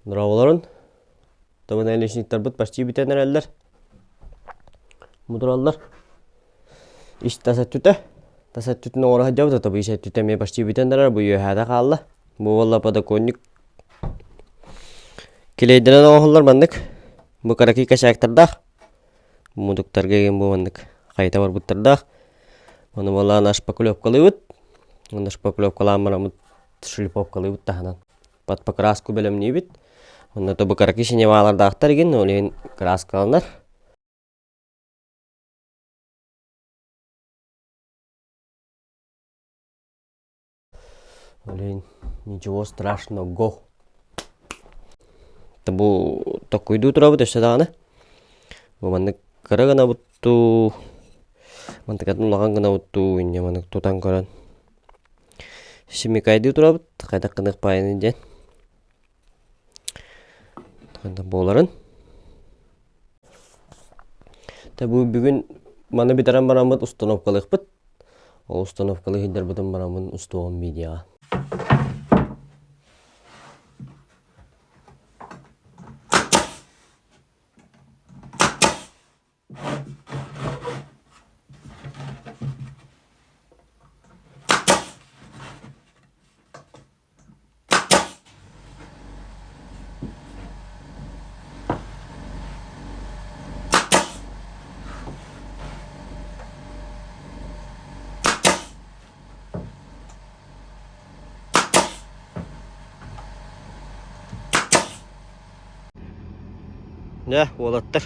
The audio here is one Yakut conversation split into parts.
Дорооболорун. Тобун личниктарбыт почти бүтэн эрэллэр. Мудураллар. Ис тас өттүтэ. Тас өттүтүн оҥоро сылдьабыт, тобу ис өттүтэ эмиэ почти бүтэн эрэр, бу үөһээтэ хаалла. Бу буолла подоконник. Килиэйдэнэн оҥоһуллар маннык. Бу кыракый косяктардаах. Мудуктарга игин бу маннык хайыта барбыттардаах. Ону буоллаҕына шпаклевкалыыбыт. Уонна шпаклевкалаан бараммыт шлифовкалыыбыт таһынан. Под покраску бэлэмниибит. Онно тобу кыракый синевалардаахтар игин, ол иһин краскаланар. Ол иһин ничего страшного. Бу токкуйдуу турабыт өссө даҕаны. Бу маннык кыра гынабыт дуу, мантыкатын улахан гынабыт дуу, инньэ маннык тутан көрөн Симикайдыы турабыт, хайдах гыныах баайыный диэн. Ханна буоларын. Тэ бу бүгүн маны бүтэрэн бараммыт установкалыахпыт. Ол установкалыы сылдьарбытын бараммын устуоҕум видеоҕа. Дьэ, уолаттар,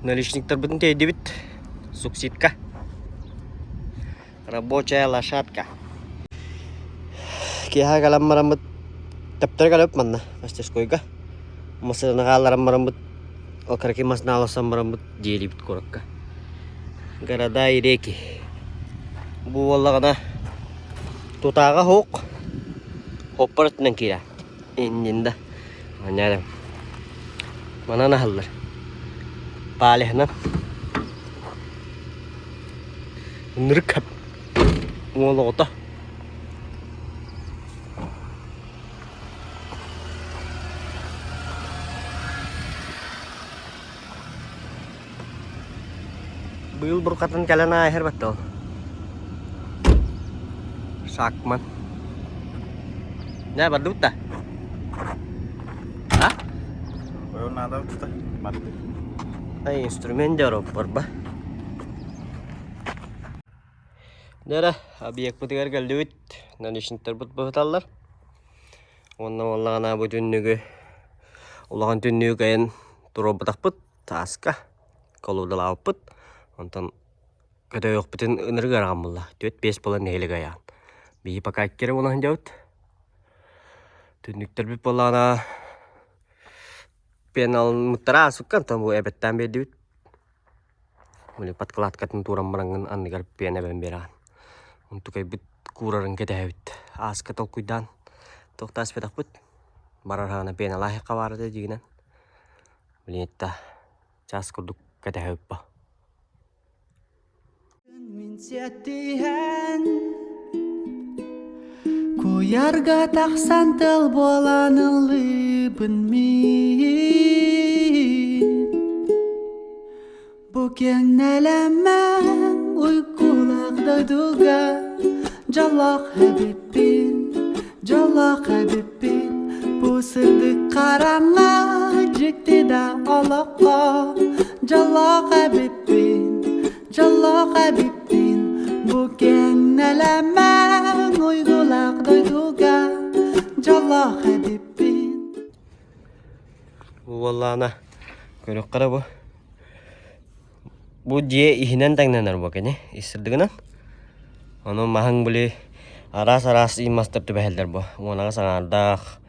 наличниктарбытын тиэйдибит. Суксидка. Рабочая лошадка. Киэһэ кэлэн бараммыт, тэптэрэ кэлэбит манна, мастерскойга. Массыынаны хаалларан бараммыт, ол кыракый массыына алсан бараммыт дьиэлиибит куоракка. Города и реки. Бу буоллаҕына тутааҕа суох, хоппор өттүнэн киирэ. Иннин да Манньаарым. Манан аһыллар. Палеһынан. Ынырык хап. Уол оҕото. Быыл бурҕатын кэлэн ааһар баттал. Шакман. Дьэ, бардыбыт да? А? Надо тута. Барды. Ай, инструмент дьоро барба. Дьэ, объекпытыгар кэллибит. Наличниктарбыт быһыталлар. Уонна буоллаҕына бу түннүгү улахан түннүгү кайын туруорбатахпыт тааска колуудалаабыппыт. Онтон көтөйүөхпүтүн ынырык ыарахан буолла. Түөрт-биэс буолан нэһилик айаан. Биһи пока икки эрэ буолан сылдьабыт. Түннүктэрбит буоллаҕына пеналмыттара ааспыкка, онтон бу эбэттээн биэрдибит. Били подкладкатын тууран бараҥҥын анныгар пена эбэн биэрэҕин. Онтукайбыт куурарын кэтэһэбит. Ааска толкуйдаан туох да ааспатахпыт. Барар хаана пеналаах баар этэ дьиҥинэн. Билиҥҥитэ чаас курдук кэтэһэбит бо. Мин сиэттиһэн Куйарга тахсан тыл буолан ыллыыбын мин Бу киэҥ нэлэмэн уйгулаах дойдуга Дьоллоох эбиппин, дьоллоох эбиппин Бу сырдык хараҥа дьикти да олоххо Дьоллоох эбиппин, дьоллоох эбиппин Бу киэҥ нэлэмэн уйгулаах дойдуга Дьоллоох эбиппин Бу буоллаҕына көрүөххэ эрэ бу. Бу дьиэ иһинэн тэҥнэнэр бу кини ис сырдыгынан. Ону маһыҥ били араас-араас ии мастар түбэһэллэр бу. Уонаҕас аҥаардаах,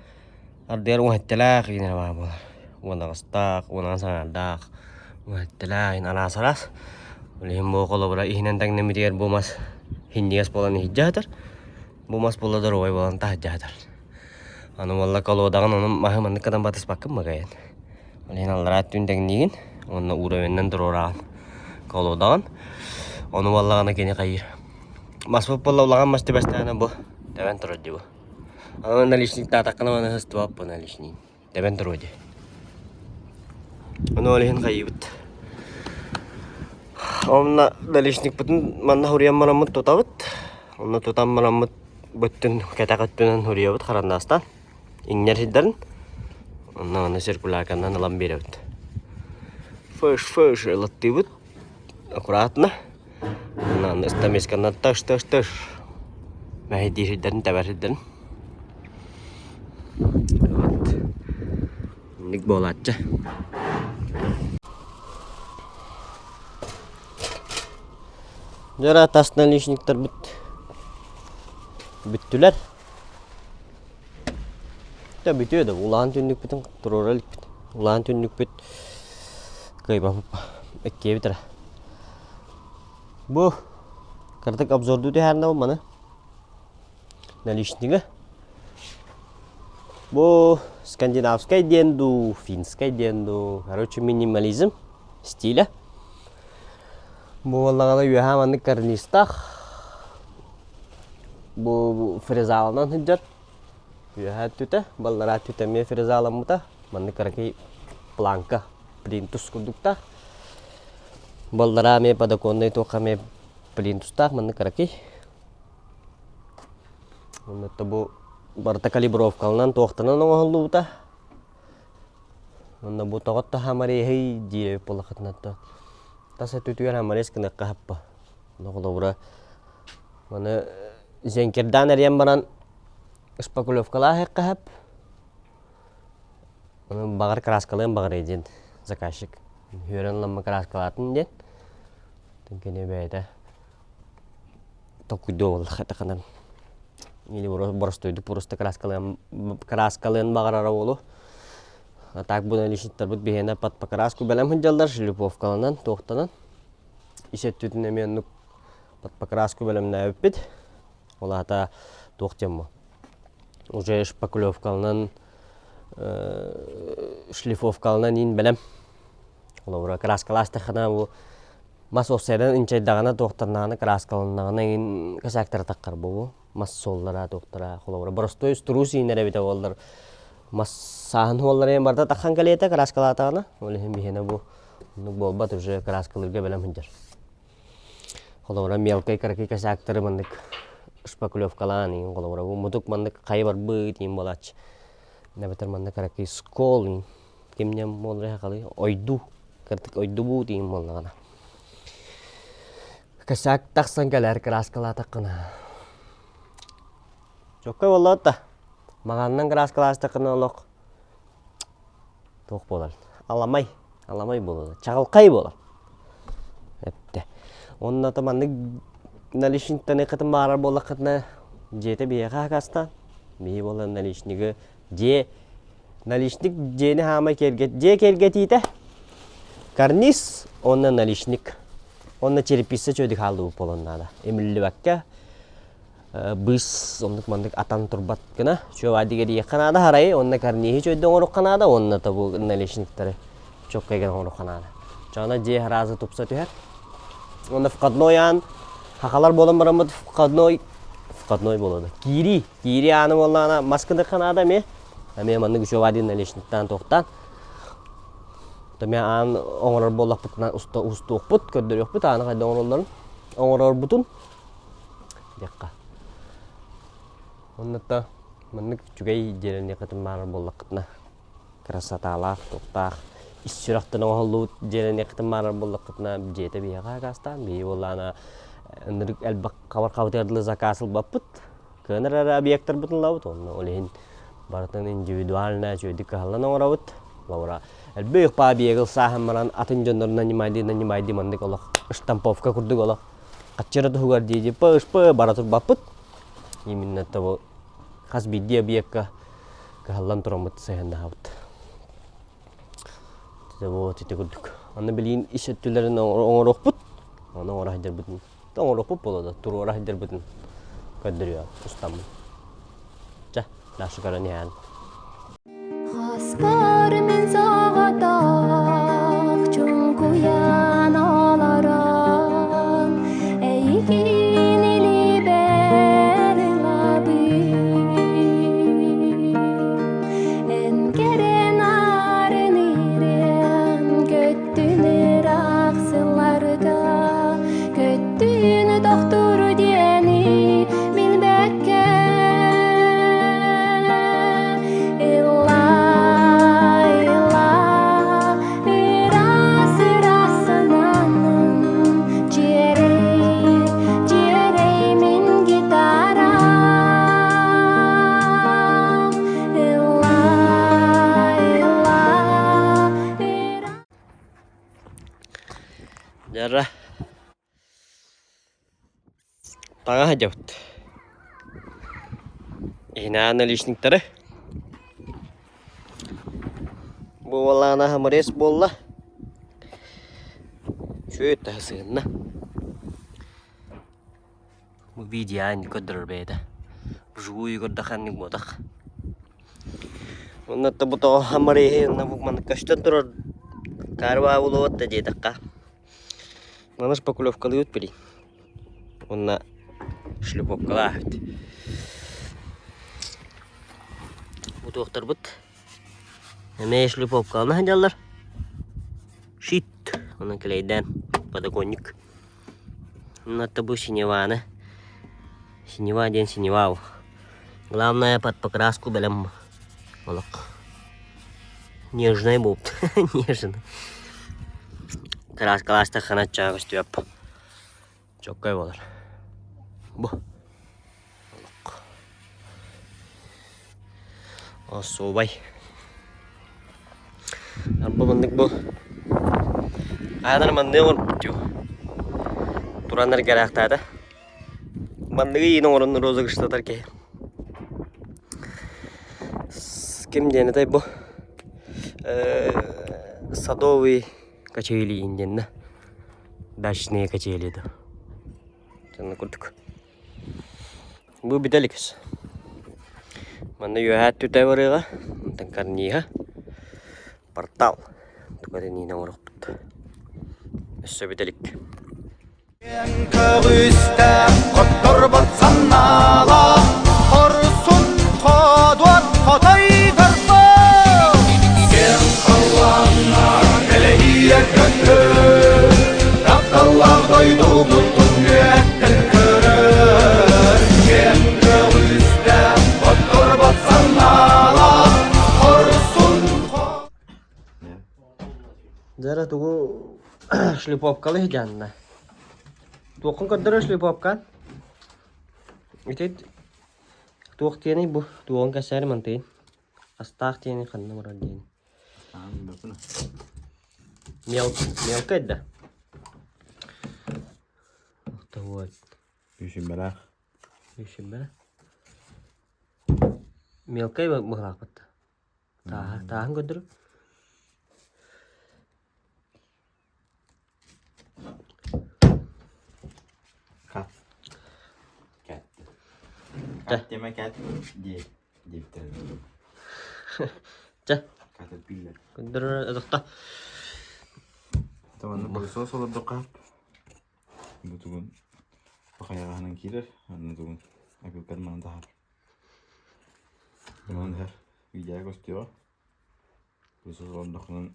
ардыгар уһэттэлээх иинэр баар буолар. Уонаҕастаах, уонаҕас аҥаардаах, уһэттэлээх иин араас-араас. Ол иһин бу холобура иһинэн тэҥнэммитигэр бу мас һинньигэс буолан иһирдьэ сытар. Бу мас буолла доруобай буолан таһырдьа сытар. Аны уолла колодаҕын ону маһы маннык гынан батыспаккын бакайын. Ол иһин аллараа өттүн тэҥниигин уонна уровеньнан туруораҕын колодаҕын. Ону буоллаҕына кини хайыыр. Маспыт буолла улахан мас түбэстэҕинэ бу тэбэн турар дии бу. Аны наличниктаатаххына маны сыстыбат бу наличник. Тэбэн туруо дии. Ону ол иһин хайыыбыт. Онно наличникпытын манна хуруйан бараммыт тутабыт. Онно тутан бараммыт бөттүн кэтэх өттүнэн хуруйабыт харандаастаан. Иҥнэр сирдэрин. Онно аны циркулярканан ылан биэрэбит. Фыш-фыш ылаттыыбыт. Аккуратно. Онно стамесканан тыш-тыш-тыш. Мэһэйдиир сирдэрин тэбэр сирдэрин. Вот. Инник буолааччы. Дьара тас наличниктарбыт бүттүлэр. Да бүтүө да улахан түннүкпүтүн туруора иликпит. Улахан түннүкпүт кыайбаппыт эккиэбит эрэ. Бу кыратык обзордуу түһээрнэбин маны. Наличнига. Бу скандинавскай диэн дуу, финскай диэн дуу, короче, минимализм стиля. Бу буоллаҕына үөһээ маннык карнизтаах. Бу фрезаланан сылдьар. Үөһээ өттүтэ, баллараа өттүтэ эмиэ фрезаламмыта. Маннык кыракый планка, плинтус курдуктаах. Баллараа эмиэ подоконнай туохха эмиэ плинтустаах маннык кыракый. Онно бу барыта калибровкаланан туохтанан оҥоһуллубута. Онно бу тоҕо таһамареһый диир эбит буоллаххытына тас өттүтүгэр хамарес гыныахха хаппа. Ону холобура маны зенкердаан эрийэн баран шпаклевкалаах хэп. Ону баҕар краскалыан баҕарый диэн заказчик. Үөрэн ламма краскалаатын диэн. Кини бэйэтэ толкуйдуо буоллах этаханан или боростуойдук просто краскалыан краскалыан баҕарара буолуо. А так бу наличниктарбыт биһиэнэ под покраску бэлэм сылдьаллар шлифовкаланан туохтанан ис өттүтүн эмиэ оннук под покраску бэлэмнээбиппит. Ол аата туох диэн бу уже шпаклевкаланан шлифовкаланан иин бэлэм. Холобура краскалаастаххына бу мас уопсайынан инчэйдэҕинэ туохтаннаҕына кырааскаланнаҕына эҥин косяктара таххар буолуо мас суоллара туохтара холобура боростуой устуруус иинэр эбитэ буоллар мас сааһын суоллара иһин барыта таххан кэлиэтэ кырааскалаатаҕына ол иһин биһиэнэ бу оннук буолбат уже кырааскалыырга бэлэм сылдьар холобура мелкай кыракый косяктары маннык шпаклевкалаан иһин холобура бу мутук маннык хайа барбыт иһин буолааччы эбэтэр маннык кыракый скол иһин кимнэм буолар халы ойду кырдык ойдубуу диин буоллаҕына косяк тахсан кэлэр кырааскалаатаххына чоккой буолла да маҕанынан кырааскалаастаххына олох туох буолар аламай аламай буолар чаҕылхай буолар эптэ уонна то маннык наличниктан кытын баарар буоллаххытына дьиэтэ биһиэхэ акаастаан биһи буолан наличнигы Дьиэ наличник дьиэни хаамай киэргэт дьиэ киэргэтиитэ карниз уонна наличник уонна черепица чөдүк хааллыбыт буолуон наада имиллибэккэ быыс оннук маннык атан турбат гына чуобаадыга диэххэ наада харайы уонна карниһы чөйдө оҥоруохха наада уонна тобу наличниктары чоккай гына оҥоруохха наада чоно дьиэ сразу тупса түһэр уонна входной аан хахалар буолан бараммыт входной входной буолуо киирии Киирии ааны буоллаҕына мас гыныахха наада эмиэ. Эмиэ маннык үчүгэй один наличниктаан туохтаан. Эмиэ аан оҥорор буоллахпытына устуохпут, көрдөрүөхпүт ааны хайдах оҥороллорун. Оҥорорбутун диэххэ. Онно да маннык үчүгэй дьиэлэниэххитин баарар буоллаххытына красоталаах, туохтаах ис сүрэхтэн оҥоһуллубут дьиэлэниэххитин баарар буоллаххытына дьиэтэ биһиэхэ акаастаан биһиги буоллаҕына ынырык элбэх хабар хабытыгар дылы заказ ылбаппыт Кыанар эрэ объектарбытын ылабыт уонна ол иһин барытын индивидуально үчүгэйдик кыһаллан оҥоробут. Холобура, элбэх объегы ылсааһын баран атын дьоннору нанимайдыы нанимайдыы маннык олох штамповка курдук олох хаччыра туһугар дии п бара турбаппыт. Именно того хас биирдии объекка кыһаллан тураммыт сыһыаннаһабыт. Вот ити курдук. Аны билигин ис өттүлэрин оҥоруохпут. Ону оҥоро сылдьарбытын оҥоруохпут буолуо да туруора сылдьарбытын көрдөрүөҕүм устаммын. Чэ. Дальше көрөн иһэн. Хоспор мин соҕотох чуҥкуйан олорон эйигин илиибэр ылабын. Эн кэрэ нарын ириэн көттүн ыраах сылларга көттүн тохтуур диэни билбэккэ Ылла, ылла, ыраас ыраас санааным дьиэрэй, дьиэрэй мин гитарам. Ылла, ылла, ыраас Дьара Таҥаһа дьабыт. Иһинээн наличниктары. Бу уоллаана хамырыас буолла. Үчүгэй таһа сыһынна. Бу видео көрдөрөр бэйэтэ. Вживую көрдөххө инник буотах. Уонна бу тоҕо хамырыаһы уонна бу маннык көстөн турар карва булуот да диэтэххэ. Маны шпаклевкалыыбыт били. Уонна шлифовкалаахпыт. Бу туохтарбыт эмиэ шлифовкалана сылдьаллар. Щит. Онон клейдээн подоконник. Онно бу синеваны. Синева диэн синева. Главное под покраску бэлэм олох. Нежный буолбут. Нежный. Кырааскалаастаххына чаа көстүөп. Чоккой буолар. Бу. Олох. Особай. Арба маннык бу. Аанар маннык оҥорбут дуу. Тураннар кэлээхтээтэ. Манныгы иин оҥорон розыгрыштатар киһи. Ким диэн этэй бу? Садовый качели диэн Дачные качели да. Сонно курдук. Бу бүтэ илик. Манна үөһээ түтэ барыаҕа, онтон карниһа, портал. Туга да иниин оҥоруохпут. Өссө бүтэ илик. Көҕүстээх хотторбот санаалаах хорсун хоодуот хотойдорбо Киэҥ халлаанна кэлэһиийэ көтөр тапталлаах дойдубутун үөттэн көрөр Киэҥ көҕүстээх хотторбот санаалаах хорсун Дьэ тугу шлифовкалыы сылдьаанна. Туоххун көрдөрөр шлифовкаан? Ити туох диэний бу? Туоҕун кэсээри мантыйын. Астаах диэни ханна барар диэни. Мел мелко да? Вот. Үсүмбэлээх. Үсүмбэлэ. Мелкай быһалаахпыт. Тааһа, тааһын көрдөрүм. Хат. Кэт. Кат диэмэ кэт дии диэбиттэр. Чэ. Катапиллер. Көрдөрөр ытыкта. Таманны пылесос олордохха бу тугун бахайаҕаһынан киирэр, онно тугун акылкар манан таһар. Онон иһэр видео көстүөҕэ. Пылесос олордоххунан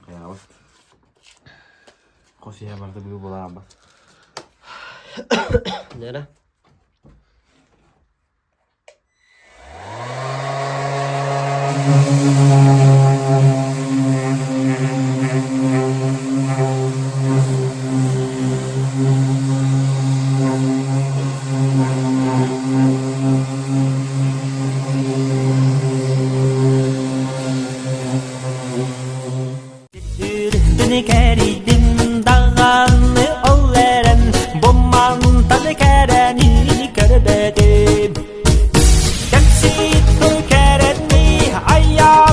хайаабат. Хос иһэ барыта быыл буолаабат. Нера. Сүрүхпүн кэрийдим даҕаны ол эрэн бу мантан кэрэни көрбөтүм. Кэмсиит кэрэни айа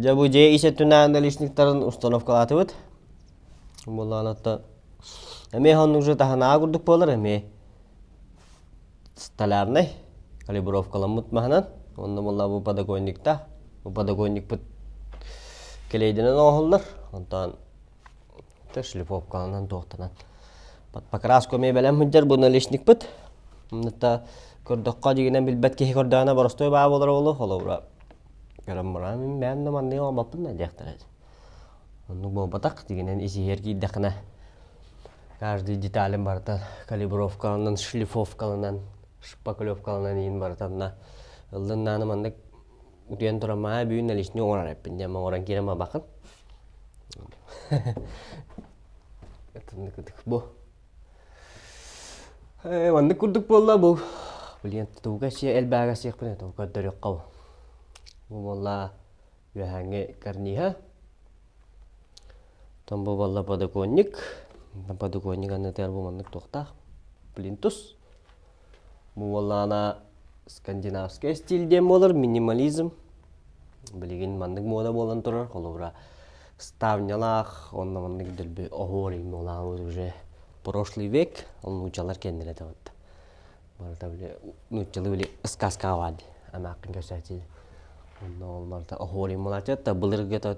Дьэ бу дьиэ ис өттүнээн наличниктарын установкалаатыбыт. Буоллаҕына эмиэ оннук же таһынааҕы курдук буолар эмиэ столярнай калибровкаламмыт маһынан онно буолла бу подоконниктаах бу подоконникпыт кэлэйдэнэн оҥоһуллар онтон шлифовкаланан туохтанан покраску эмиэ бэлэм сылдьар бу наличникпыт оннута көрдөххө дьигинэн билбэт киһи көрдөҕүнэ боростуой баа буолар буолуо холобура көрөн баран мин бэйэм да манныгы оҥорбоппун да диэхтэрэ оннук буолбатах дьигинэн ис-иһигэр киирдэххинэ каждый деталин барыта калибровкаланан шлифовкаланан шпаклевкаланан иин барыта онно ыллын нааны маннык утуйан туран маа бүгүн наличный оҥорор эппин диэн оҥорон киирэн барбаккын бу маннык курдук буолла бу блин туга сиэ элбээгэ сиэхпин этэ көрдөрүөххэ бу буолла үөһээҥҥи карниһа Оттон бу буолла подоконник. Подоконник аннытыгар бу маннык туохтаах плинтус. Бу буоллаҕына скандинавскай стиль диэн буолар, минимализм. Билигин маннык муода буолан турар. Холобура, ставнялаах, онно маннык дэлби оһуор иҥнолаабыт уже прошлый век, ол нууччалар кэннилэрэ этэ Барыта били нууччалыы били сказкаҕа баар дии амааххын көрсөөччү онно ол барыта оһуор малача былыргы то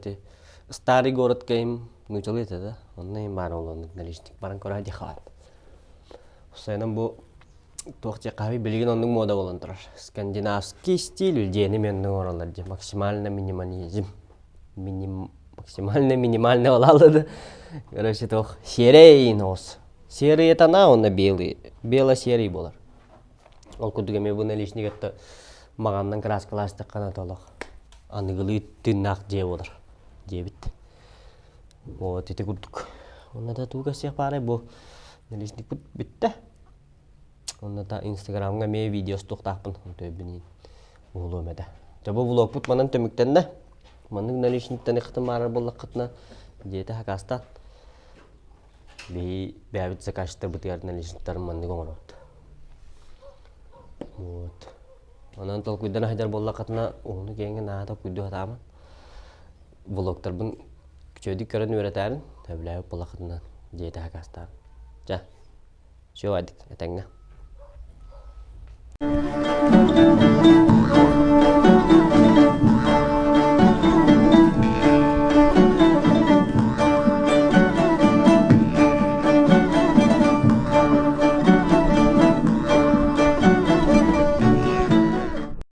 старый город им нууччалыы этэ да онно им баар ол оннук наличник баран көрө дихаат Сайынан бу туох диэххэ билигин оннук мода буолан турар скандинавский стиль дьиэни мен оҥороллор дии максимально минимализм миним максимально минимально буолааллар короче туох серый нос Серые тона уонна белый, бело-серый буолар. Ол курдук эмиэ бу наличник өттө маҕаннан краскалаастаххына толох аныгылыы тыыннаах дьиэ буолар диэбит. Вот ити курдук. Онно да тугу кэпсиэх баарай бу наличникпыт бүттэ. Онно да инстаграмҥа эмиэ видео устуохтаахпын төбүнүн уһулуом этэ. Дьэ бу влогпут манан түмүктэннэ. Маннык наличниктан ыхтын баарар буоллаххытына дьиэтэ хакаастаан Биһи бэйэбит заказчиктарбытыгар наличниктарын маннык оҥоробут. Вот. Онон толкуйдан сылдьар буоллаххытына уһуну киэҥҥэ наһаа толкуйдуу сатааман. Блогтарбын үчүгэйдик көрөн үөрэтээрин, сөбүлээбит буоллаххытына дьиэтэ сакаастаан. Чэ, все, Адик, этэҥҥэ.